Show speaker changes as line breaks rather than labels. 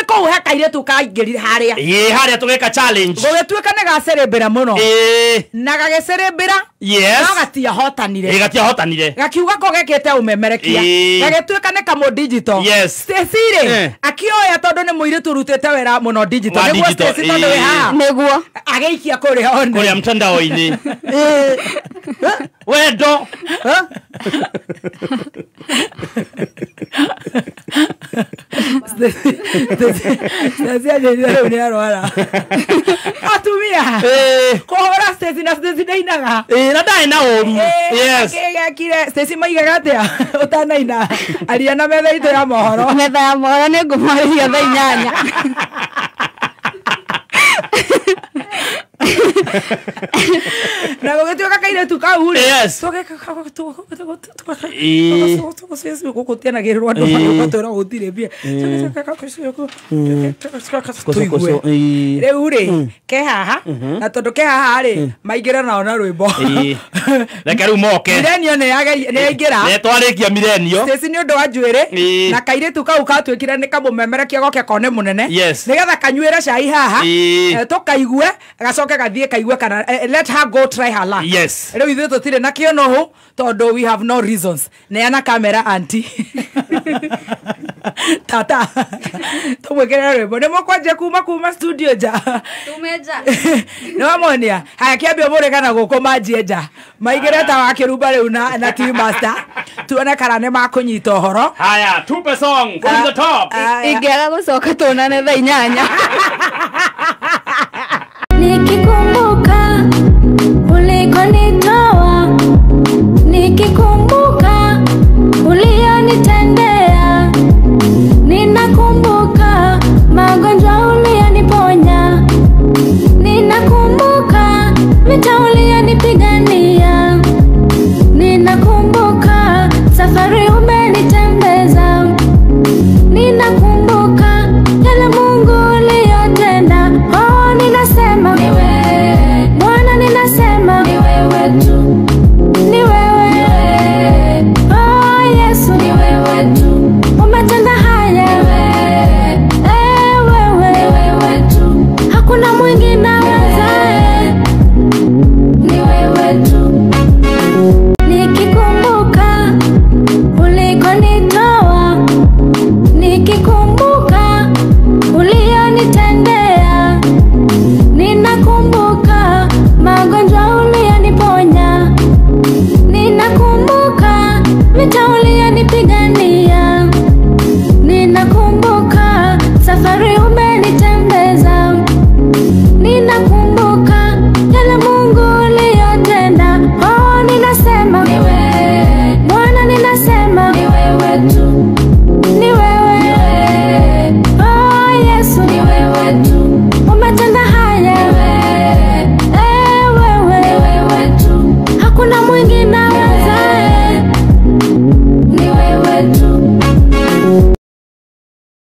Kũu he kairĩtu kaingĩrire harĩa.
Ĩĩ, harĩa tũgĩka challenge.
Gũgĩtuĩka nĩ gacerembera mũno.
Ĩĩ.
Na gagĩcerembera.
Yes.
No gatiahotanire.
Ĩĩ, gatiahotanire.
Gakiuga ko gekĩte ũmemerekia.
Ĩĩ.
Gagĩtuĩka nĩ kamũ digital.
Yes.
Stacy rĩ,
Eh.
akĩoya tondũ nĩ mũirĩtu ũrutĩte wĩra mũno digital.
Wa
Nĩguo
digital,
Stacy tondũ wĩ
ĩĩ.
haha.
Nĩguo.
Agĩikia kũrĩa online.
Kũrĩa mtandao-inĩ. Wendo.
Stacy anjĩrire rĩu nĩ arwara. Atumia.
Ĩĩ.
Kũhũra Stacy na Stacy ndainaga.
Ĩĩ, na ndarĩ na ũru. Yes.
Gekire Stacy maigaga atĩa ũtanaina aria na metha itũ ya mohoro.
Metha ya mohoro nĩ ngũmarĩria thaa 8.
Na gũgĩtuĩka kairĩtu kau rĩ,
Yes. Ĩĩ.
gũkũ tianagĩrĩrwo andũ
Ĩĩ.
magĩũka twĩrwo gũtirĩ mbia. Tũigue.
Ĩĩ.
Rĩu rĩ, ke haha na tondũ ke haha rĩ, maingĩre nao na rwĩmbo.
Ĩĩ. Reke rĩu moke.
Milenio nĩ yaingĩra.
Nĩ twarĩkia milenio.
Stacy nĩ ũndũ wa njuĩrĩ
Ĩĩ.
na kairĩtu kau katuĩkire nĩ kamũmemerekia goke kone mũnene
Yes.
nĩgetha kanyuĩre cai haha.
Ĩĩ.
Tũkaigue gacoke gathiĩ kaigue kana let her go try her luck.
Yes.
Rĩu ithuĩ tũtirĩ na kĩonohũ tondũ we have no reasons. Neana kamera anti. Tata tũmwĩkĩre rwĩmbo nĩ mũkwanjia kuma studio nja.
Tumeja.
Nĩ wamonia haya kĩambia mũrĩ kana gũkũ manjie nja maigĩre ta wa kĩrumba rĩu na team master tuone kana nĩ makũnyita ũhoro.
Haya, tupe song from the top.
Aya.
Ingĩaga gũcoka tuonane thaa 8.
Nikikumbuka ulikonitoa, nikikumbuka